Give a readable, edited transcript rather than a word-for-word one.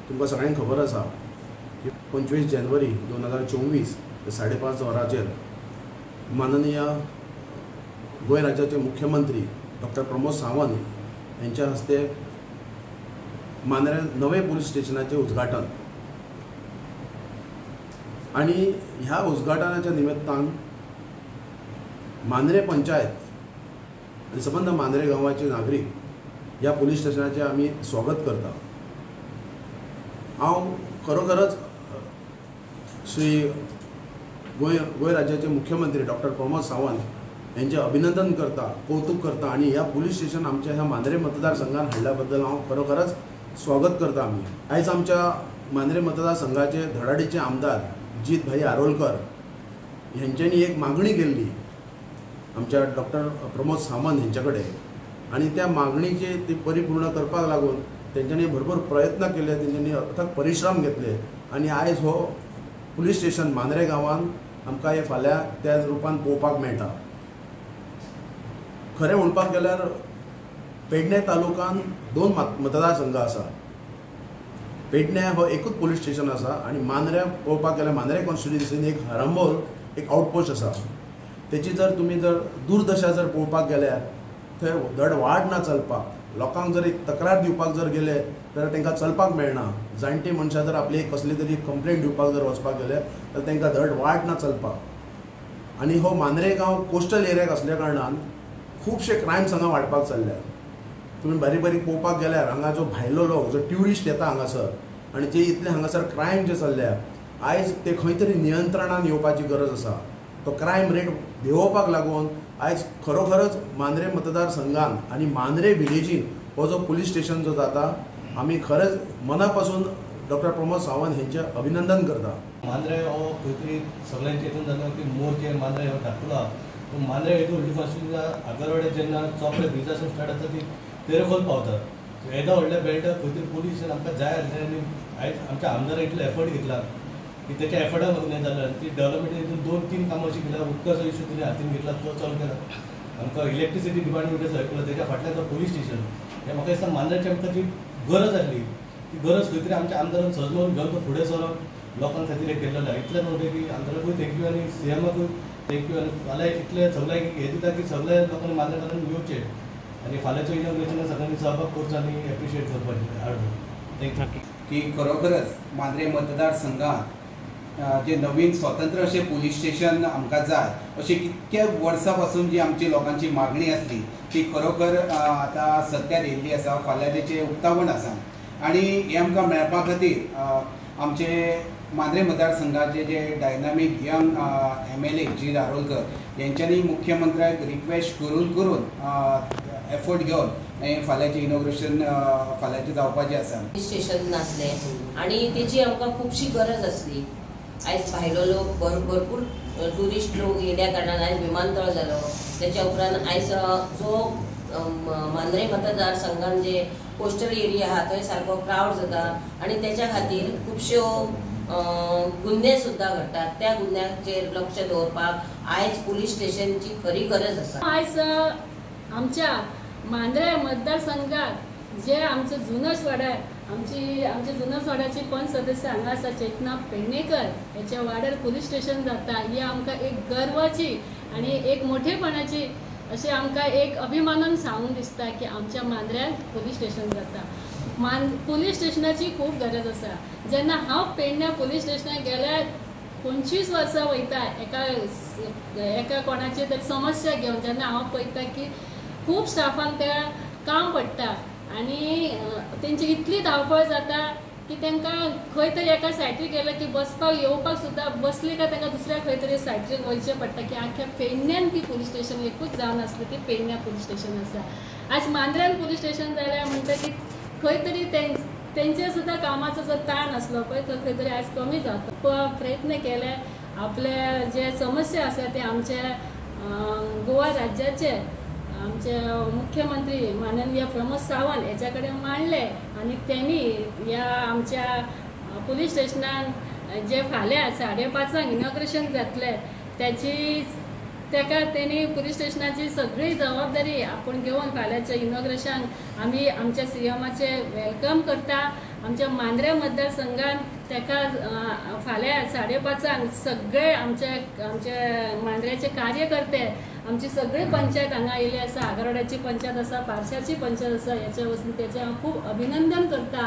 तुमकां सगळ्यांक खबर आसा की 25 जानेवारी 2024 5:30 वरांचेर माननीय गोंय राज्याचे मुख्यमंत्री डॉक्टर प्रमोद सावंत यांच्या हस्ते मांद्रे नवे पोलीस स्टेशनाचे उद्घाटन आणि ह्या उद्घाटनाच्या निमित्तान मांद्रे पंचायत आणि संबंध मांद्रे गांवाचे नागरीक ह्या पोलीस स्टेशनाचे आमी स्वागत करता। हांव खरोखरच श्री गोंय राज्याचे मुख्यमंत्री डॉक्टर प्रमोद सावंत यांचे अभिनंदन करता, कौतुक करता आणि ह्या पोलीस स्टेशन आमच्या ह्या मांद्रे मतदारसंघान हाडल्या बद्दल हांव खरोखरच स्वागत करता। आमी आयज आमच्या मांद्रे मतदारसंघाचे धडाडीचे आमदार जीत भाई आरोलकर ह्यांच्यांनी एक मागणी केल्ली आमच्या डॉक्टर प्रमोद सावंत ह्यांच्या कडेन आनी त्या मागणीचे ती परिपूर्ण करपाक लागून तेंच्यांनी भरपूर प्रयत्न केले, तेंच्यांनी अथक परिश्रम घेतले आनी आयज हो पुलीस स्टेशन मांद्रे गांवान आमकां हे फाल्यां त्या रुपान पळोवपाक मेळटा। खरें म्हणपाक गेल्यार पेडणे तालुकान 2 मतदारसंघ आसा। पेडणे हो एकूच पोलीस स्टेशन आसा आनी मांद्रे पळोवपाक गेल्यार मांद्रे कॉन्स्टिट्युएन्सीन एक हरंबोल एक आउटपोस्ट आसा। तेची जर तुमी जर दुर्दशा जर पळोवपाक गेल्यार थंय धड वाट ना चलपाक, लोकांक जर एक तक्रार दिवपाक जर गेले जाल्यार तांकां चलपाक मेळना। जाणटी मनशां जर आपली कसली तरी कंप्लेंट दिवपाक जर वचपाक गेले जाल्यार तांकां धड वाट ना चलपाक। आनी हो मांद्रे गांव कोस्टल एरियाक आसल्या कारणान खुबशे क्रायम्स हांगा वाडपाक चल्ल्यात। तुमी बारीक बारीक पळोवपाक गेल्यार हांगा जो भायलो लोक जो ट्युरिस्ट येता हांगासर आनी जे इतले हांगासर क्रायम जे चल्ल्या आयज ते खंय तरी नियंत्रणान येवपाची गरज आसा। तो क्रायम रेट देंवोवपाक लागून आयज खरोखरच मांद्रे मतदारसंघान आनी मांद्रे विलेजीन हो जो पुलीस स्टेशन जो जाता आमी खरेंच मना पासून डॉक्टर प्रमोद सावंत हेंचें अभिनंदन करता। मांद्रे हो खंय तरी सगळ्यांचे हितून जालो की मोर्चे मांद्रे हो धाकटुलो पूण मांद्रे हितून व्हडली कॉन्स्टिट्युएन्सी आगरवाडे जेन्ना चोपडे ब्रिजासून स्टार्ट जाता ती तेरेखोल पावता। येदो व्हडल्या बेल्टाक खंय तरी पोलीस स्टेशन आमकां जाय आसलें आनी आयज आमच्या आमदारान इतलो एफर्ट घेतला की तेच्या एफर्टाक लागून हें जालें आनी ती डेवलपमेंट हितून 2-3 कामां अशीं केल्या। उदकाचो इशू तिणें हातीन घेतला तो चालू केला, आमकां इलेक्ट्रिसिटी डिपार्टमेंटाचो आयकलो, तेच्या फाटल्यान तो पोलीस स्टेशन। हें म्हाका दिसता मांद्रेची आमकां जी गरज आसली ती गरज खंय तरी आमच्या आमदारान सजमोन घेवन तो फुडें सरोन लोकां खातीर हें केल्लें आसा। इतलें म्हणटा की आमदाराकूय thank you आनी सीएमाकूय thank you आनी फाल्यां इतलें सगळ्यांक हें दिता की सगळ्या लोकांनी मांद्रेकारांनी येवचें आनी फाल्यांचो इनॉग्रेशनाक सगळ्यांनी सहभाग करचो आनी एप्रिशिएट करपाचें हाडून thank you. की खरोखरच मांद्रे मतदारसंघात जे नवीन स्वतंत्र अशें पुलीस स्टेशन आमकां जाय अशें कितक्या वर्सां पासून जी आमची लोकांची मागणी आसली ती खरोखर आतां सत्यात येयल्ली आसा। फाल्यां तेचें उक्तावण आसा आनी हें आमकां मेळपा खातीर आमचे मांद्रे मतदारसंघाचे जे डायनामीक यंग MLA जीत आरोलकर यांच्यांनी मुख्यमंत्र्याक रिक्वेस्ट करून करून एफर्ट घेवन हें फाल्यांचें इनॉग्रेशन फाल्यांचें जावपाचें आसा। पुलीस स्टेशन नासलें आनी तेची आमकां खुबशी गरज आसली। आयज भायलो लोक भरपूर ट्युरिस्ट लोक येयल्या कारणान आयज विमानतळ जालो, तेच्या उपरांत आयज जो मांद्रे मतदारसंघान जे कोस्टल एरिया आहा थंय सारको क्रावड जाता आनी तेच्या खातीर खुबश्यो गुन्हे सुद्दां घडटात। त्या गुन्ह्यांचेर लक्ष दवरपाक आयज पुलीस स्टेशनची खरी गरज आसा। आयज आमच्या मांद्रे मतदारसंघात जे आमचो जुनोच वाड्यार आमची जुनोच वाड्याची पंच सदस्य हांगा आसा चेतना पेडणेकर हेच्या वाड्यार पुलीस स्टेशन जाता ही आमकां एक गर्वाची आनी एक मोठेपणाची अशें आमकां एक अभिमानान सांगूंक दिसता की आमच्या मांद्र्यान पुलीस स्टेशन जाता। पुलीस स्टेशनाची खूब गरज आसा। जेन्ना हांव पेडण्या पुलीस स्टेशनाक गेल्यार 25 वर्सां वयता एका एका कोणाची तरी समस्या घेवन जेन्ना हांव पळयता की खूब स्टाफांक त्या काम पडटा आनी तेंची इतली धांवपळ जाता की तांकां खंय तरी एका सायटीर गेले की बसपाक येवपाक सुद्दां बसली काय तांकां दुसऱ्या खंय तरी सायटीर वयचें पडटा की आख्या पेडण्यान ती पुलीस स्टेशन एकूच जावन आसलें ती पेडण्या पुलीस स्टेशन आसा। आज मांद्र्यान पुलीस स्टेशन जाल्यार म्हणटा की खंय तरी तेंचे सुद्दां कामाचो जो ताण आसलो पळय तो खंय तरी आयज कमी जाता। प्रयत्न केले आपले जे समस्या आसा ते आमचे गोवा राज्याचे आमचे मुख्यमंत्री माननीय प्रमोद सावंत हेच्या कडेन मांडले आनी तेणी ह्या आमच्या पुलीस स्टेशनान जे फाल्यां 5:30 इनॉग्रेशन जातलें त्याची ताका तेणी पुलीस स्टेशनाची सगळी जबाबदारी आपूण घेवन फाल्यांच्या इनॉग्रेशन आमी आमच्या सीएमाचे welcome करता आमच्या मांद्र्या मतदारसंघात ताका फाल्यां 5:30 सगळे आमचे आमचे मांद्र्याचे कार्यकर्ते, आमची सगळी पंचायत हांगा येयली आसा. आगरवाड्याची पंचायत आसा, पारशाची पंचायत आसा. हेच्या वचून तेचें हांव खूब अभिनंदन करता.